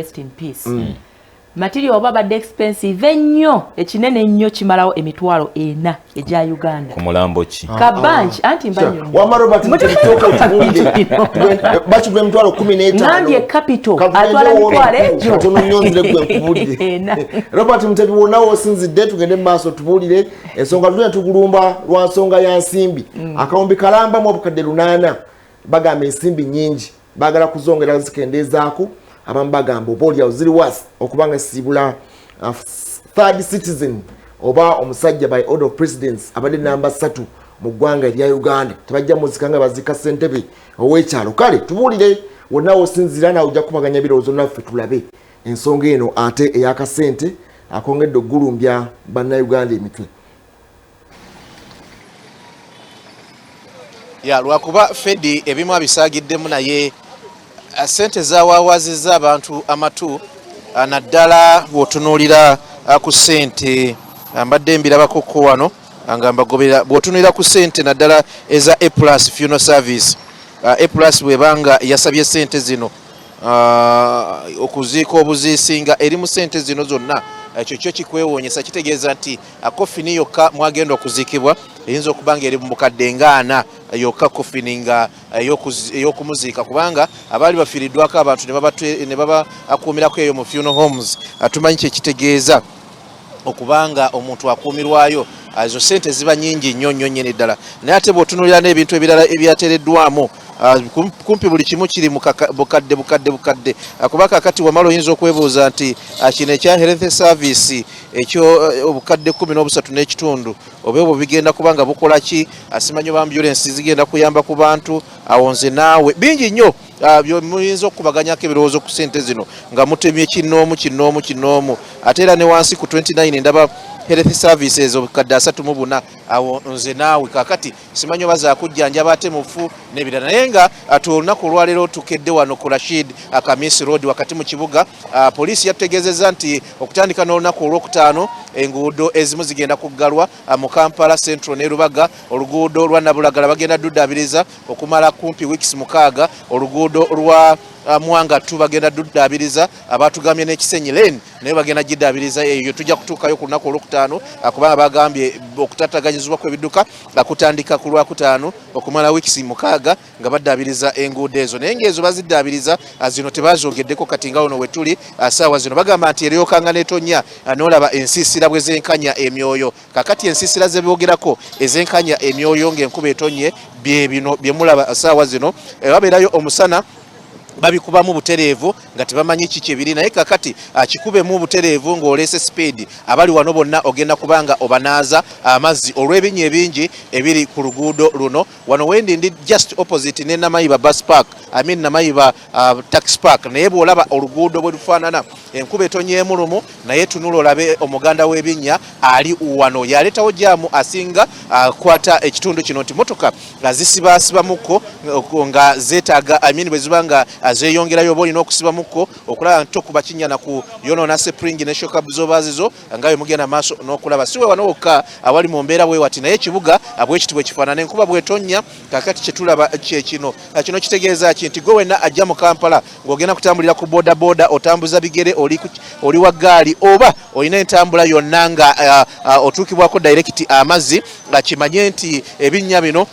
Rest in peace. Material oba badde expensive ennyo, ekinene ennyo kimalawo 40,000 egya Uganda. Ku mulambo ki? Kabanki anti mbanyonyo. Wama Robert, tutoka otubuulire, bakigula 15,000. Ngambye capital atwala mitwalo egyo. Katono nnyo, nzire gwe nkubuulire. Ena. Robert Mutebi, wonna wosinzidde, tugende mu maaso, tubuulire ensonga. Tugenda tugulumba lwa nsonga ya nsimbi. Akawumbi kalambamu 800, bagamba ensimbi nyingi, baagala kuzongera zikendeezaako. Abamu bagamba oba oliawo ziri wasi okubanga siibula third citizen oba omusajja by order of presidents abadde namba 3 mu ggwanga erya Uganda, tebajja muzika nga bazika ssentebe ow'ekyalo. Kale tubuulire wonna wosinzira, nawe ojja kubaganya ebirowoozo naffe, tulabe ensonga eno ate ey'akasente akongedde okugulumbya Bannayuganda emitwe. Ya, lwakuba Fedi ebimu abisaagiddemu, naye sente zawaawazizza abantu amatu, naddala bw'otunuulira ku sente mbadde mbirabakokko wano nga mbagoberera. Bw'otunuulira ku sente naddala eza A Plus funeral service, A Plus bw'ebanga yasabye sente zino okuziika obuziisi, nga eri mu sente zino zonna, ekyo kyo kikwewuunyisa. Kitegeeza nti kofini yokka mwagenda okuziikibwa eyinza okuba nga eri mu bukadde nga 40 yokka, kofini nga ey'okumuziika, kubanga abaali bafiiriddwako abantu ne babakuumirako eyo mu funeral homes, tumanyi kyekitegeeza okubanga omuntu akuumirwayo. Ezo sente ziba nyingi nnyo nnyo nnyini ddala. Naye ate bw'otunuulira n'ebintu ebirala ebyateereddwamu, kumpi buli kimu kiri mu bukadde bukadde bukadde. Kuba kakati wamala oyinza okwebuuza nti kino ekya health service ekyo obukadde 13.5, oba obwo bigenda kuba nga bukola ki? Simanyi oba ambulance zigenda kuyamba ku bantu. Awo nze naawe bingi nnyo muyinza okukubaganyako ebirowoozo ku sente zino nga mutemye kinoomu kinoomu kinoomu. Ate era ne wansi ku 29 ndaba health services obukadde 34. Awo nze naawe kakati simanyi oba zakujjanjaba ate mufu n'ebirala. Naye nga ate olunaku olwaleero tukedde wano ku Rashid Kamisi Road wakati mu kibuga. Poliisi yatutegeezezza nti okutandika n'olunaku olwokutaano enguudo ezimu zigenda kuggalwa mu Kampala Central ne Rubaga. Oluguudo lwa Nabulagala bagenda duddaabiriza okumala kumpi weeks 6. Oluguudo lwa Mwanga tu bagenda duddaabiriza, abatugambye n'Ekisenyi Lane naye bagenda giddaabiriza. Eyo tujja kutuukayo ku lunaku olwokutaano, kubanga bagambye okutataganyizibwa kw'ebidduka kutandika ku Lwakutaano okumala weeks 6 nga baddaabiriza enguudo ezo. Naye ng'ezo baziddaabiriza, zino tebazoogeddeko. Kati nga wano wetuli saawa zino bagamba nti eryokanga n'etonnya, n'olaba ensiisira bwe zenkanya emyoyo. Kakati ensiisira ze boogerako ezenkanya emyoyo ng'enkuba etonnye bye bino bye mulaba saawa zino. Wabeerayo omusana, babikubamu butereevu nga tebamanyi kiki ebiri. Naye kakati kikubemu butereevu ng'oleese speed, abali wano bonna ogenda kubanga obanaaza amazzi olw'ebinnya ebingi ebiri ku luguudo luno. Wano wendi ndi just opposite ne Namayiba bus park, I mean Namayiba taxi park. Naye bw'olaba oluguudo bwe lufaanana, enkuba etonyeemu lumu, naye tunula olabe omuganda w'ebinnya ali wano yaleetawo jaamu asinga kwata ekitundu kino, nti motoka nga zisibaasibamuko nga zeetaaga, I mean bwe ziba nga zeeyongerayo oba olina okusibamuko okulaba nti tokuba kinnya na ku yonoona spring ne shock absorbers zo nga bwe mugenda maaso n'okulaba. Si we wano wokka awali mu mbeera bwe wati, naye ekibuga bwe kiti bwe kifaanana enkuba bw'etonnya. Kakati kyetulaba kye kino. Kino kitegeeza ki? Nti gwe wenna ajja mu Kampala ng'ogenda kutambulira ku boda boda, otambuza bigere, oli wa ggaali oba olina entambula yonna nga otuukibwako direct amazzi, nga kimanye nti ebinnya bino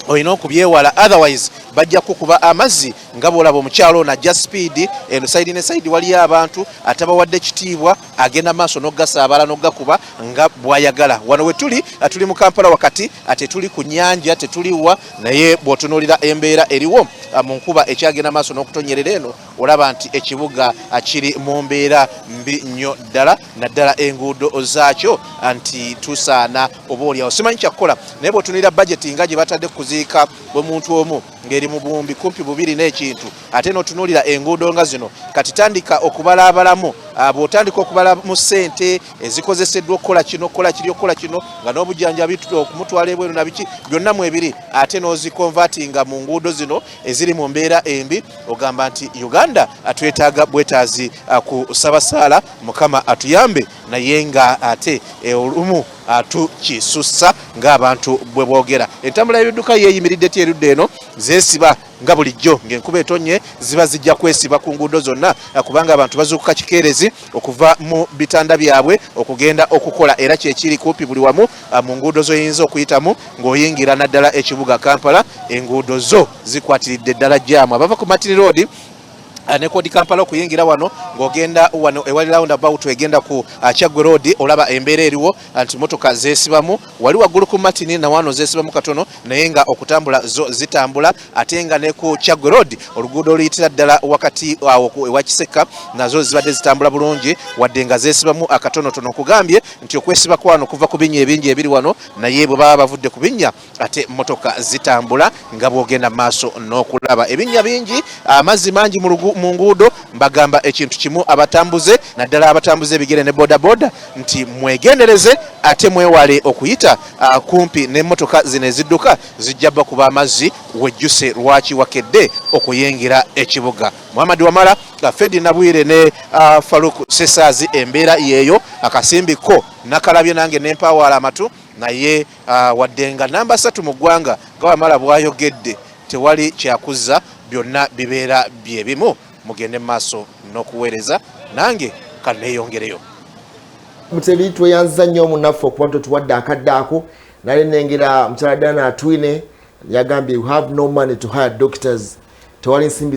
olina okubyewala, otherwise bajja kukuba amazzi. Nga bwolaba omukyalo ono ajja speed eno side ne side waliyo abantu atabawadde kitiibwa, agenda maaso n'ogasaabala n'ogakuba nga bw'ayagala. Wano we tuli, tuli mu Kampala wakati, tetuli ku nnyanja, tetuliwa. Naye bw'otunuulira embeera eriwo mu nkuba ekyagenda maaso n'okutonyerera eno, olaba nti ekibuga kiri mu mbeera mbi nnyo ddala, naddala enguudo zaakyo, nti tusaana oba oliawo simanyi kyakukola. Naye bw'otunuulira bajeti nga gye batadde kuziika bwe muntu omu ng'eri mu buwumbi kumpi bubiri n'ekintu, ate n'otunuulira enguudo nga zino, kati tandika okubala abalamu. Bw'otandika okubala mu ssente ezikozeseddwa okukola kino, okukola kiri, okukola kino, nga n'obujjanjabi, okumutwala ebweru na biki byonna mu ebiri, ate n'oziconvertinga mu nguudo zino eziri mu mbeera embi, ogamba nti Uganda twetaaga bwetaazi kusaba saala Mukama atuyambe. Naye nga ate olumu tukisussa ng'abantu bwe boogera, entambula y'ebidduka yeeyimiridde ti erudda eno zeesiba. Nga bulijjo ng'enkuba etonnye, ziba zijja kwesiba ku nguudo zonna, kubanga abantu bazuukuka kikeerezi okuva mu bitanda byabwe okugenda okukola, era kyekiri kumpi buli wamu mu nguudo zoyinza okuyitamu ng'oyingira naddala ekibuga Kampala. Enguudo zo zikwatiridde ddala jaamu. Abava ku Martin Road ne Kodi Kampala okuyingira wano, ng'ogenda wano ewali roundabout egenda ku Kyaggwe Road, olaba embeera eriwo nti motoka zeesibamu wali waggulu ku Martin, na wano zeesibamu katono, naye nga okutambula zo zitambula. Ate nga ne ku Kyaggwe Road, oluguudo oluyitira ddala wakati awo ewa Kiseka, nazo zibadde zitambula bulungi, wadde nga zeesibamu akatonotono. Nkugambye nti okwesiba kwano kuva ku binnya ebingi ebiri wano, naye bwe baba bavudde ku binnya, ate motoka zitambula nga bw'ogenda maaso n'okulaba ebinnya bingi, amazzi mangi mu nguudo. Mbagamba ekintu kimu, abatambuze, naddala abatambuze ebigere ne bodaboda, nti mwegendereze ate mwewale okuyita kumpi n'emmotoka zino ezidduka, zijja bakuba amazzi wejjuse lwaki wakedde okuyingira ekibuga. Muhammad Wamala, Fedi Nabwire ne Faruk Sesaazi, embeera yeeyo. Akasimbi ko nakalabye nange nempawaala amatu, naye wadde nga namba 3 mu ggwanga, nga Wamala bw'ayogedde, tewali kyakuzza, byonna bibeera byebimu. Mugende mu maaso n'okuweereza, nange kaneeyongereyo. Mutebi, tweyanziza nnyo omunaffe okuba nti otuwadde akadde ako. Nali nengera mukyala Dana Atwine yagambye, "You have no money to hire doctors." Tewali nsimbi.